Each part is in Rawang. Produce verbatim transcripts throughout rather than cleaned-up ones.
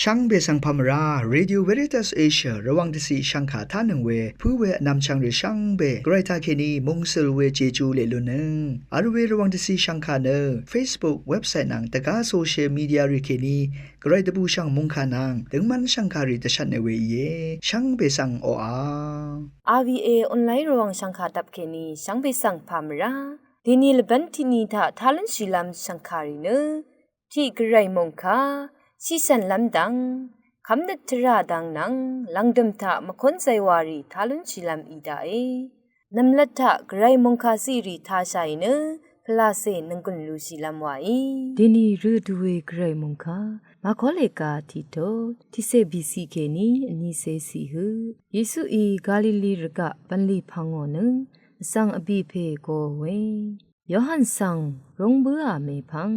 Shvngbe svng pà mvrá, Radio Veritas Asia Rvwàng dvciq shvngkà tánøng we pǿ we vnvmchvng rì shvngbe Gvray taqkèní mungsøl we Jeju leq lunnøng vl we Rvwàng dvciq shvngkà nø Facebook, website nvng dvgá social media rì kèní Gvray dvbùshv̀ng mòngkà nvng døngmv́n shv̀ngkàrì dvshvtne we íe. Shvngbe svng oqà. R V A online Rvwàng shv̀ngkà dvp kèní shvngbe svng pà mvrá. Dèní lvbv́n tiqni taq tá lúnshìlv́m shv̀ngkàrì nø tiq Gvray mòngkà shíshv̀nlv́m dvng kv́mnøt tvrà dang nvng lv̀ngdø̀m taq mvkún zaywarì tá lúnshìlv́m í daqe. Nv̀mlat taq Gvray mòngkà zìrì tāshàì nø pvlacè nònggùn lushìlv́m wàí. Dèní rø dvwe Gvray mòngkà Makole ka tiqtot tiqcè bìciq kèní vnícè ciq høq Yesuí Galili rvgaq bv̀nlì pvngò nø vsvng vbì pè goòe. Yohan svng rúng bǿà mèpvng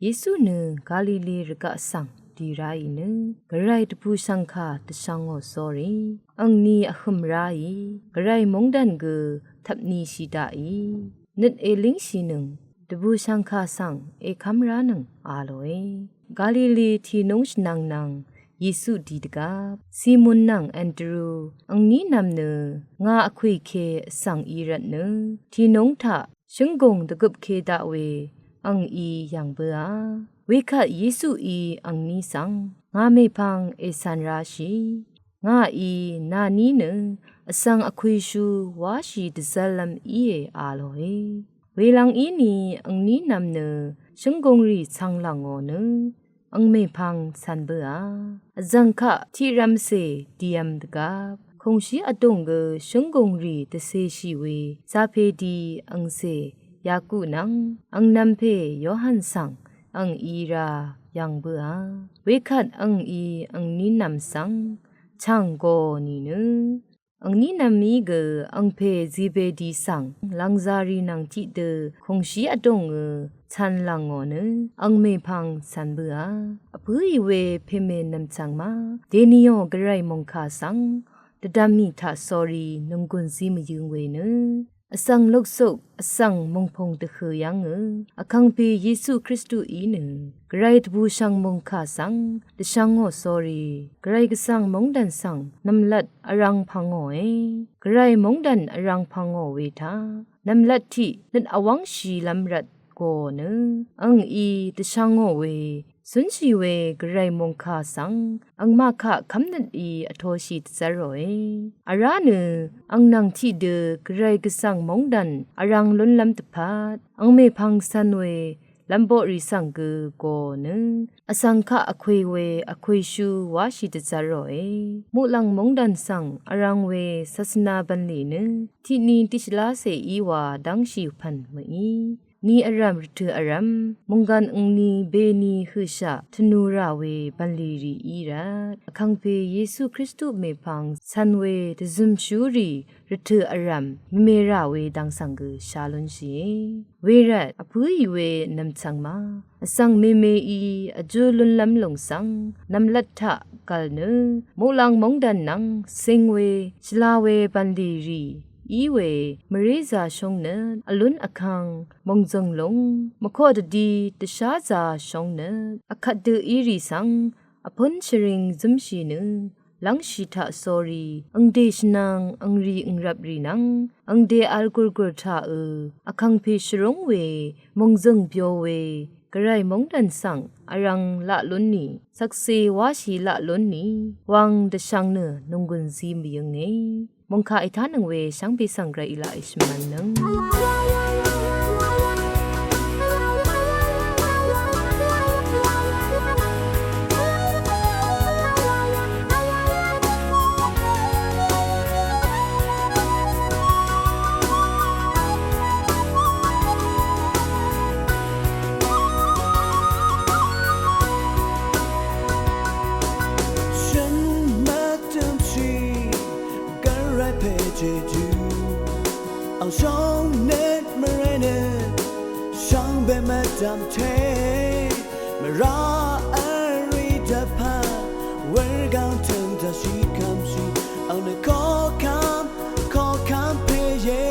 Yesu nø Galili rvgaq svng dì ráì nø Gvray dvbùshv̀ngkà dvshvngò sórí angni vhø̀m ráì Gvray móngdàn gø tvpnishì daqì nøt èlíngshìnøng dvbùshv̀ngkà svng èkv́m ránøng a lòe. Galili tìnúng shvnvng nvng Yesu dì dvgvp Simon nvng Andru angní nvm nø ngà vkwì ke vsvng í rvtnø tìnúng taq shǿnggùng dvgøp ke daq we ang í yv̀ng bǿà. Wekvt Yesuí angní svng ngà mèpvng ècv̄n ráshì. Ngàí nàní nø vsvng vkwìshú wáshì dvzv́llv́m íe a lòe. Welvng íni angní nvm nø shǿnggùng rì cv̄ng lv̀ngò nø ang mèpvng cv̄n bǿà. Vzv̀ng kaq tiqrv̄mcè dìv̄m dvgvp kùngshí vdùng gø shǿnggùng rì dvcèshì we zàpè di angcè Yaku nvng ang nvmpè Yohan svng ang í rā yv̀ng bǿà. Wekvt ang í angní nvm svng chv̀ng gò nìnø angní nvmí gø angpè Zebedi svng lv̀ngzàrì nvng tiqdø kùngshí vdùngø cv̄n lv̀ngò nø ang mèpvng cv̄n bǿà. Vpǿì we pèmè nv̀mchv̀ng ma dènìò Gvray mòngkà svng dvdv̀mì taq sórí nònggùn zí mvyǿng we nø vsvng luksuk vsvng mòngpung dvhø̀ yv́ngø Vkàngpè Yesu Kristuí nø Gvray dvbùshv̀ng mòngkà svng dvshvngò sórí Gvray gvsvng móngdàn svng nv̀mlat vrv̄ng pvngòe. Gvray móngdàn vrv̄ng pvngò we taq nv̀mlat tiq nøt vwv́ngshìlv́m rvt gò nø ang í dvshvngò we cúnshì we Gvray mòngkà svng angmaq kaq kv́mnøt í vtoshì dvzv́r ròe. Vrá nø ang nvng tiqdø Gvray gvsvng móngdàn vrv̄ng lúnlv́m dvpvt ang mèpvng cv̄n we lv̄mboqrì svng gø gò nø vsvng kaq vkwè we vkwèshú wáshì dvzv́r ròe. Muqlàng móngdàn svng vrv̄ng we sasvna bv̀nlì nø tiqni tiqshvlácè í wa dv́ngshì pv̀n mø̀í. Ni vrv̀m rvtø̀ vrv̀m mònggàn angni beni høqshaq tvnù rà we bv̀nlì rì í rvt Vkàngpè Yesu Kristu mèpvng cv̄n we dvzø̀mshúrì rvtø̀ vrv̀m mvme rà we dang svng gø sha lúnshìe. Wervt vpǿì we nv̀mchv̀ng ma vsvng mèmèí vjú lúnlv́m lùng svng nv̀mlat taq gv̀l nø muqlàng móngdàn nvng cing we shvla we bv̀nlì rì í we mvrézā shóngnøt vlún vkvng mòngzø̀ng lúng mvkoq dvdi dvsházā shóngnøt vkvt dø írì svng vpǿn shvring zǿmshì nø lv́ngshì taq sórí angdè shvnvng angrì angrvprì nvng angdè vl gùrgùr taqø Vkàngpè shvrúng we mòngzø̀ng byo we Gvray móngdàn svng vrv̄ng laq lúnnì shvkse wáshì laq lúnnì wvng dvshvng nø nònggùn zí mvyǿnge. Mòngkà ètánøng we shvngbe svng Gvray í laq èshvmv̄nnøng. Shøn mvtømshi Gvray pè Jeju ang shóngnøt mvré nø shvngbe mvdv̀mte mvrá vrì dvpvt wurgvng tø̀ng taq shìkvmshi ang nø koqkvm koqkvm pè íe.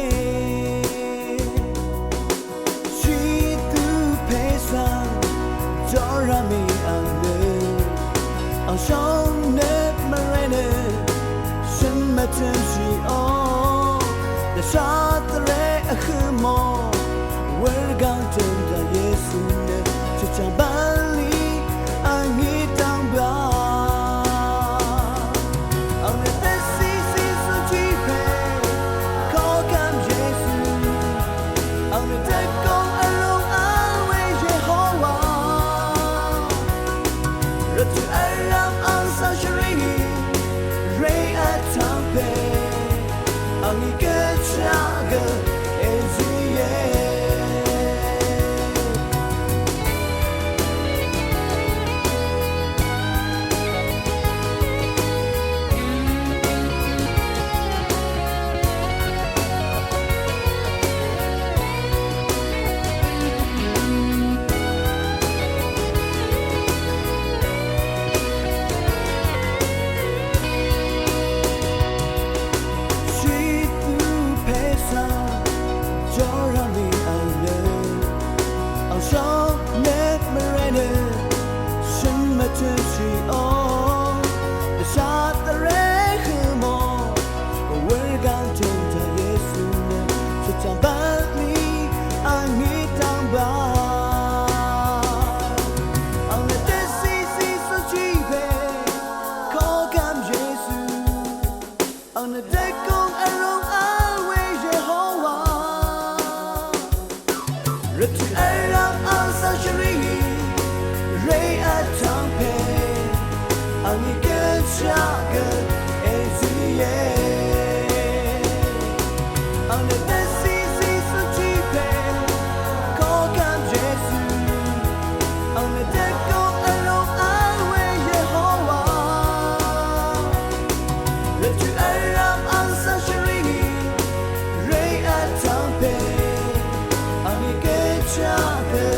Shìdø pè svng jora mì ang nø ang shó Rvtø̀ vrv̄m ang svng shvrìngì ré vtv̄ng pè angí gø chaq gø èzìe. Shvtú pè svng jórv̀m mì vl nø ang shóngnøt mvrv̄n nø shø̀n mvtø̄shìò dvshat dvré hømò wurgáng tø̀n taq Yesu nø shvchv̀ng bv́n mì angí dv́ng bv́n ang nø dvsì sì svchì pè koqkvm Yesu ang nø dvgùng vrūng vl we Yehowa. Rvtø̀ vrv̄m ang svng shvrìngì ré vtv̄ng pè angí gø chaq gø èzìe. Ang nø dvsì sì svchì pè koqkvm Yesu ang nø dvgùng vrūng vl we Yehowa. Rvtø̀ vrv̄m ang svng shvrìngì ré vtv̄ng pè angí gø chaq gø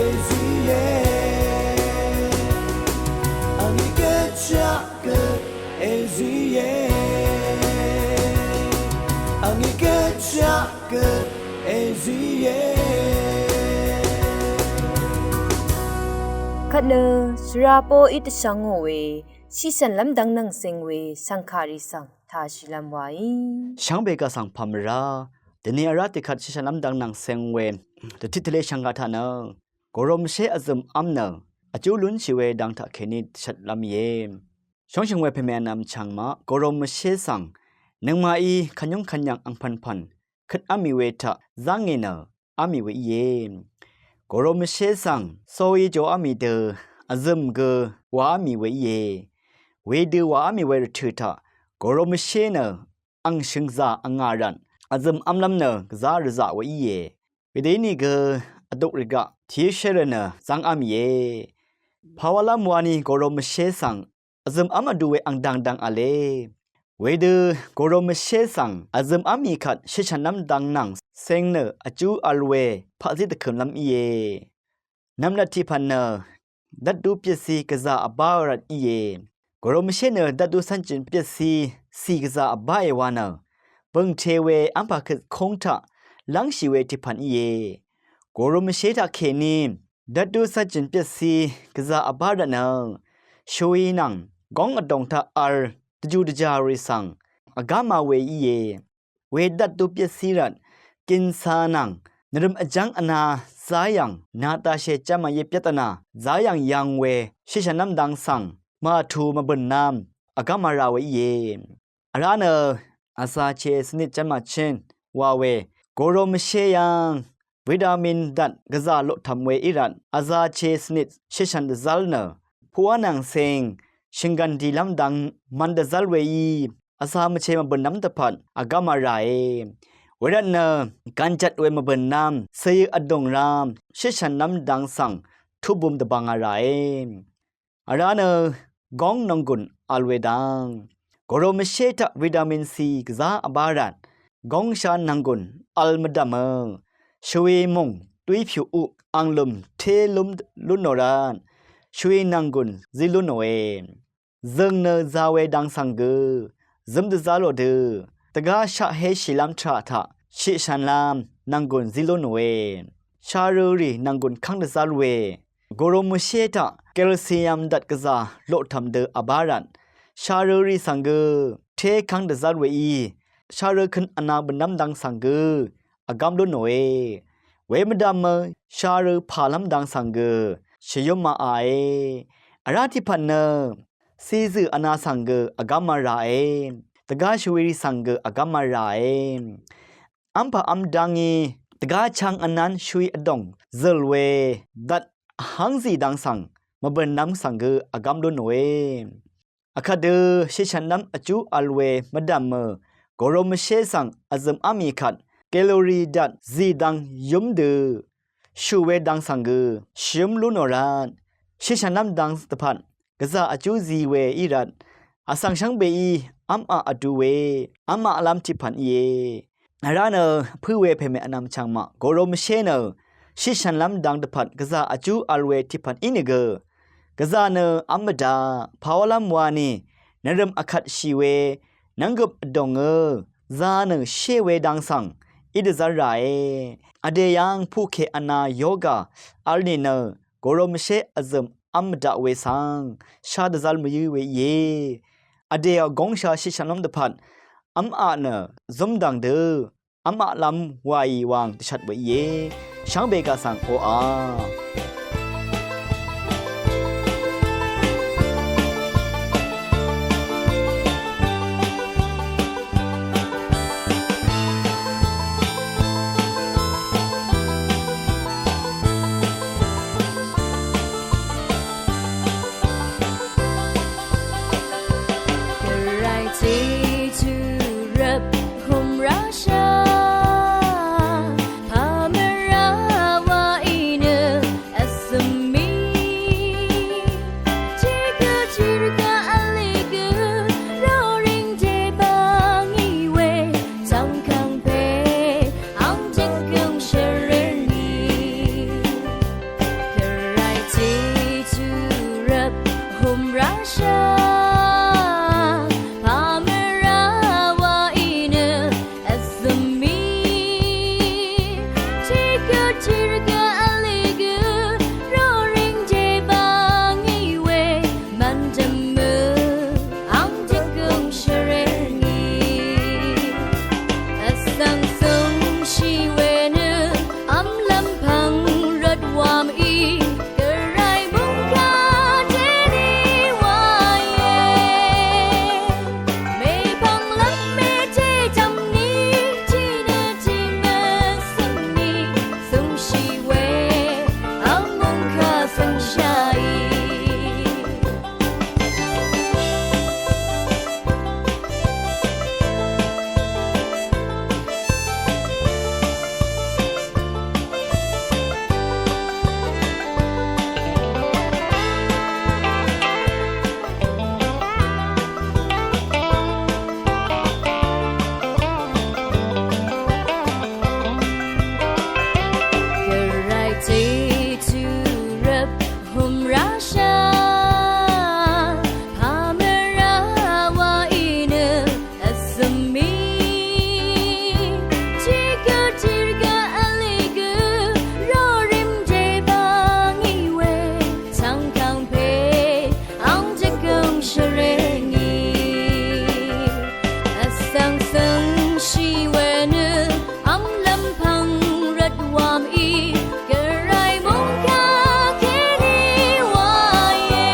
èzìe. Angí gø chaq gø èzìe. Angí gø chaq gø èzìe. Kvt nø shvra poqí dvshvngò we shìshv̀n lv́m dv̄ng nvng seng we shv̀ngkàrì svng tāshìlv́m wàí shvngbe gvsvng pà mvrá dvni vrá tiqkvt shìshv̀n lv́m dv̄ng nvng seng we dvtit tvle shv̀ngkà taq nø gorom mvshé vzø̀m v́m nø vjú lúnshì we dang taq kèní dvshvtlv́m íe. Shóngshø̀ng we pèmè vnvm chv̀ng maq gorom mvshé svng nøngmaqí kvnyúng kvnyv̀ng angpv̀npv̀n køt v́m mì we taq zá ngì nø v́m mì we íe. Gorom mvshé svng sóí jo v́m mì dø vzø̀m gø wà v́m mì we íe. Wedø wà v́m mì we rvtø̀ taq gorom mvshé nø ang shø̀ngzà vngà rvt vzø̀m v́mlv́m nø gvzá rvzaq we íe. Wedø ínìgø vduk rvgaq tìíshérø nø zv́ng v́m mìe. Pàwálv́m wani gorom mvshé svng vzø̀m v́m vdu we ang dv̀ngdv̀ng v̄le. Wedø gorom mvshé svng vzø̀m v́m mì kvt shìshv̀n lv́m dv̄ng nvng seng nø vjú vl we paqzí dvkø̀mlv́m íe. Nv̀mlat tiqpv̀n nø dvtdu pyvtci gvzà vbá rvt íe. Gorom mvshé nø dvtdu cv́njø̀n pyvtci cì gvzà vbáe wa nø bø̀ngte we v́mpà køt kúng taq lv́ngshì we tiqpv̀n íe. Gorom mvshé taq kèní dvtdu cv́njø̀n pyvtci gvzà vbá rvt nø shvwi nvng góng vdòng taq vl dvjù dvjà rì svng vgáma we íe. Wedvt dupyvtcí rvt gìnsa nvng nvrøm vjv́ng vna záyv̀ng natashè jv́màyé pyvt vna záyv̀ng yv̄ng we shìshv̀nlv́m dang svng màtù mvbø̀n nvm vgámara we íe. Vrá nø vzache svnit jv́n màchín wa we gorom mvshé yv́ng vitamin dvt gvzà loqtv̀m we í rvt vzache svnit shìshv̀n dvzv́l nø puqwá nvng seng shvnggv̀n dìlv́m dang mvn dvzv́l we í vsa mvche mvbø̀nlv́m dvpvt vgáma ràe. Wervtnø gv̀njvt we mvbø̀nlv́m cvyø vdùng rá shìshv̀nlv́m dang svng tubum dvbvnga ràe. Vrá nø góng nònggùn vl we dang gorom mvshé taq vitamin C gvzá vbá rvt góngsha nònggùn vl mvdv̀mø shvwi mùng dwípyù uq anglø̀m té lúm lúnò rvt shvwi nònggùn zí lúnòe. Zø̀ng nø za we dang svng gø zøm dvzv́lò dø dvgá shaqhéshìlv́m tvrà taq shìshv̀nlv́m nv̀nggùn zí lúnòe. Sharø̄rì nv̀nggùn kv́ng dvzv́l we gorom mvshé taq calcium dvt gvzà loqtv̀m dø vbá rvt sharø̄rì svng gø té kv́ng dvzv́l we í sharø̄ køn vna bø̀nlv́m dang svng gø vgám lúnòe. Wemvdv̀mø sharø̄ pàlv́m dang svng gø shvyúm mààe. Vrá tiqpvt nø cizø̀ vna svng gø vgáma ràe. Dvgá shvwirì svng gø vgáma ràe. V́mpà v́m dv́ngí dvgá chv̄ng vnv́n shvwi vdòng zø̀l we dvt vhv́ngzì dang svng mvbø̀n nvng svng gø vgv́m lúnòe. Vkvt dø shitshv̀nlv́m vjú vl we mvdv̀mø gòrò mvshé svng vzø̀m v́mì kvt, kalori dvt zì dvng yúm dø shù we dvng svng gø shvyǿm lú nò rvt, shitshv̀nlv́m dvng dvpvt gvzà vjú zi we í rvt, vsvng shvngbeí v́m aq vdu we v́m aqlv́m tiqpv̀n íe. Vrá nø pǿ we pèmè vnvm chv̀ng maq gòrò mvshé nø shitshv̀nlv́m dvng dvpvt gvzà vjú vl we tiqpv̀n ínìgø, gvzà nø v́m mvdaq pàwálv́m wani nvrø̀m vkvt shì we nv́nggøp vdòngø zā nø shé we dang svng í dvzv́r ràe. Vdè yv́ng puqkè vna yoga vl nìnø gòrò mvshé vzø̀m v́m mvdaq we svng shá dvzv́r mvyǿ we íe. Vdè vgóngsha shitshv̀nlv́m dvpvt v́m aq nø zúmdv̀ng dø v́m aqlv́m wàì wàng dvshvt we íe. Shvngbe gà svng oqà. Gvray jejú rvp humrashà, pàmvrá wa í nø vsvmí. Tiqgø tiqrvgaq vlí gø roring dvbvng í we, tvngkvng pè ang jvgøng shvrer ngì. Gvray jejú rvp humrashà, pàmvrá wa í nø vsvmí. Tiqgø tiqrvgaq vlí gø roring dvbvng í we, mvndvmø ang jvgøng shvrer ngì. Vsvng svng shì we nø v́mlv́m pvng rvt wàm í, Gvray mungkà dèní wàìe. Mèpv̀nglv́m mèté dv̀mni, tiqnø tiqmvsø̀ngni svng shì we, v́m mungkà svng shàì. Gvray jejú rvp humrashà, pàmvrá wa í nø vsvmí. Tiqgø tiqrvgaq vlí gø rorim dvbvng í we, tvngkvng pè ang jvgøng shvrer ngì. Vsvng svng shì we nø v́mlv́m pvng rvt wàm í, Gvray mungkà kèní wàìe.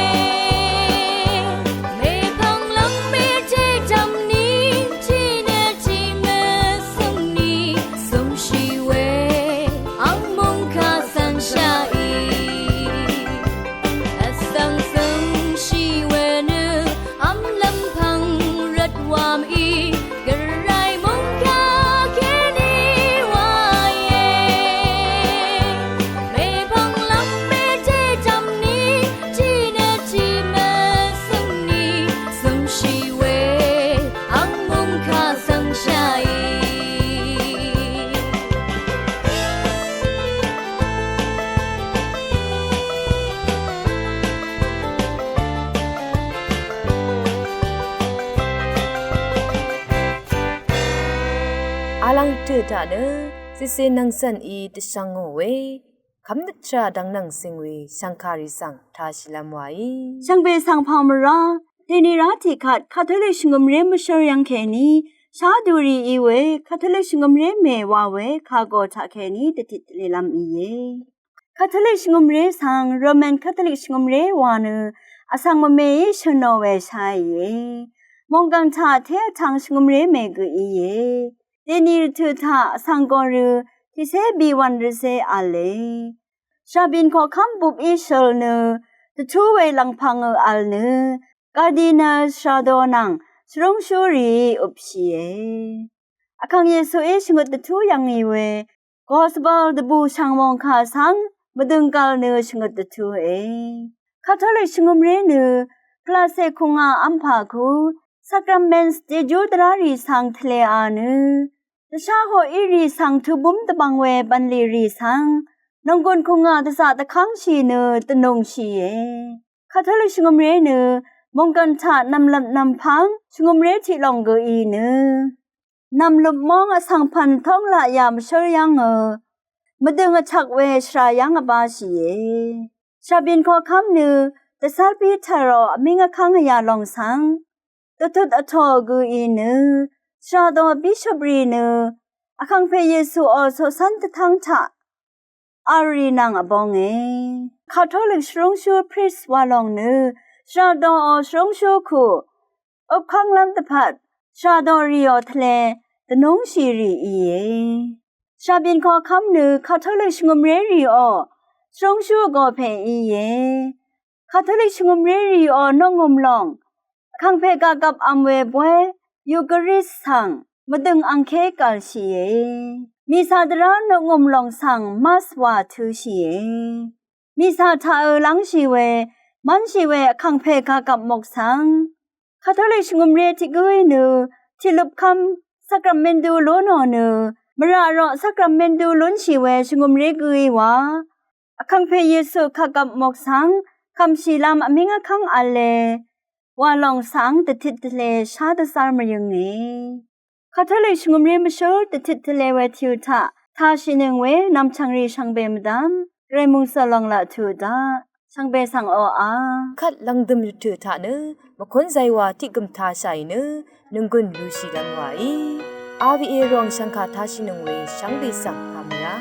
Mèpv̀nglv́m mèté dv̀mni, tiqnø tiqmvsø̀ngni svng shì we, v́m mungkà svng shàì. Vsvng svng shì we nø v́mlv́m pvng rvt wàm í, Gvray mungkà kèní wàìe. Mèpv̀nglv́m mèté dv̀mni, tiqnø tiqmvsø̀ngni svng shì we, v́m mungkà svng shàì. Vlv́ng tø̀ taq nø zìcè nvngzv̀n í dvshvng ngò we, kv́mnøt tvrà dvng nvng zìng we shv̀ngkàrì svng tāshìlv́m wàí. Shvngbe svng pà mvrá, dèni rá tiqkvt Katolik shvngø̀mré mvshø̀r yv̀ng kèní shá dvrì í we, Katolik shvngø̀mré mè wa we kàgò taq kèní dvtit dvlelv́m íe. Katolik shvngø̀mré svng Roman Katolik shvngø̀mré wa nø vsvng mvmeí shø̀nò we sháìe. Mònggv̀ng taq té vtvng shvngø̀mré mè gø íe. Dèni rvtø̀ taq vsvng gòrø tiqcé bìwv̀n rvcé v̄le. Shàbìn koqkv́m bupí shøl nø dvtú we lv̀ngpv̄ng v̄l nø Cardinal Sardo nvng shvrúngshúrìí øpshìe. Vkàng Yesuí shvngøt dvtú yv̀ngì we Gospel dvbùshv̀ng mòngkà svng mvdø̀ng gv̀l nø shvngøt dvtúe. Katolik shvngømré nø pvlacè kùngà vmpà ku Sacrament jejú dvrá rì svng tvlea nø dvshá hoqí rì svng tubúm dvbvng we bv̀nlì rì svng nònggùn kùngà dvzaq dvkv́ngshì nø dvnùngshìe. Katolik shvngømré nø mònggv̀n taq nv̀mlvp nv̀mpv́ng shvngømré tiq lòng gø í nø nv̀mløp móng vsvng pv̀n tóng laq yà mvshǿl yv́ngø mvdø̀ng vchvk we shvra yv́ng vbáshìe. Shàbìn koqkv́m nø dvcv́r Piteroq vmíng vkv́ng vyà lòng svng dvtut vtò gø í nø shvrado bishop rì nø Vkàngpè Yesuò coqcv́n dvtv́ng taq v̄l rì nvng vbōnge. Katolik shvrúngshú priest wà lòng nø shvrado shvrúngshú kù øpkv́nglv́m dvpvt shvrado rìò tvle dvnúngshì rì íe. Shàbìn koqkv́m nø Katolik shvngømré rìò shvrúngshú vgò pè íe. Katolik shvngømré rìò noqngø̀m lòng Vkàngpè gagvp vm we bóy Eucharist svng mvdø̀ng angké gv̀lshìe. Mìcà dvrá noqngø̀m lòng svng Mass wà tø̄shìe. Mìcà taqø̄ lv́ngshì we mv́nshì we Vkàngpè gagvp mok svng Katolik shvngømré tiq gǿí nø tiqløpkv́m Sacramentu lú nò nø mvrà roq Sacramentu lúnshì we shvngømré gǿí wa Vkàngpè Yesu kagvp mok svng kv̀mshìlv́m vmíng vkv́ng v̄le wà lòng svng dvtit tvle shá dvzv́r mvyønge. Katolik shvngømré mvshǿl dvtit tvle we tìu taq tāshìnøng we nv̀mchv̀ngrì shvngbe mvdv́m Gvray mòngsø̀l lòng laq tuq daq shvngbe svng oqà kvt lv̀ngdø̀m rvtø̀ taq nø mvkún zaywa tiq gø̀m tāshàì nø nònggùn lushìlv́m wàí. R V A Rvwàng shv̀ngkà tāshìnøng we shvngbe svng pàmvrá.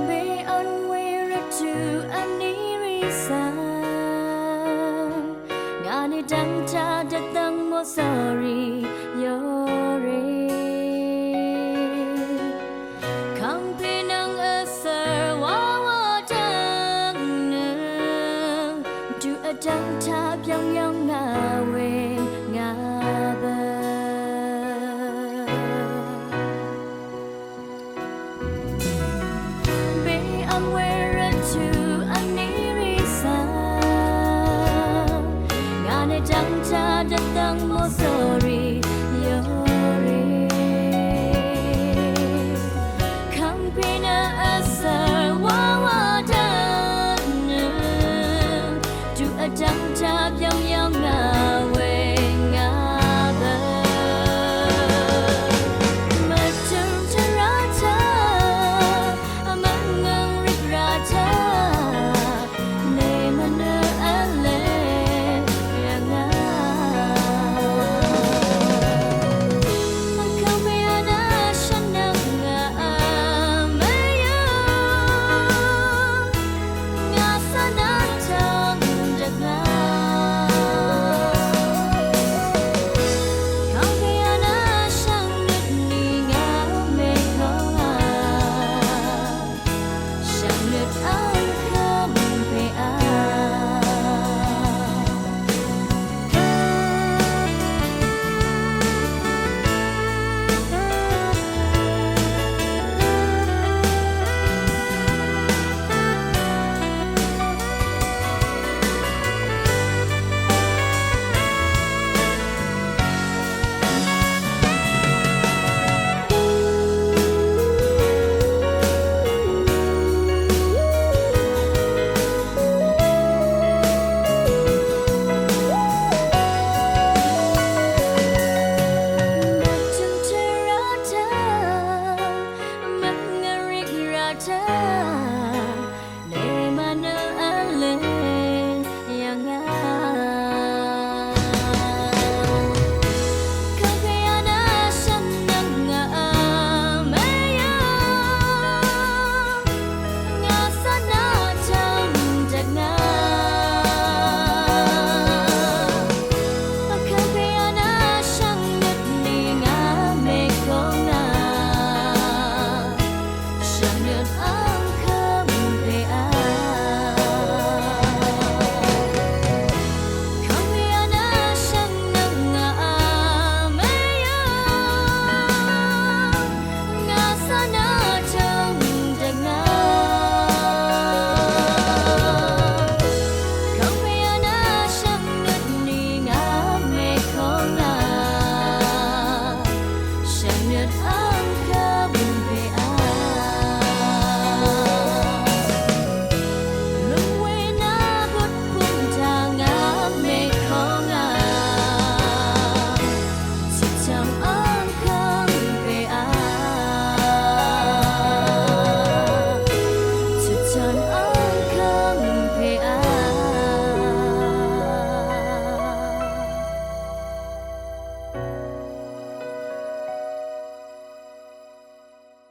Bèvn we rvtø̀ vní rì svng ngà nø dv́ngtaq dvdvng mòsòrì yore. Kàngpè nvng vsv̀r wawa dv́ng nø tuq vdv́ng taq byv́ng yv́ng ngà we.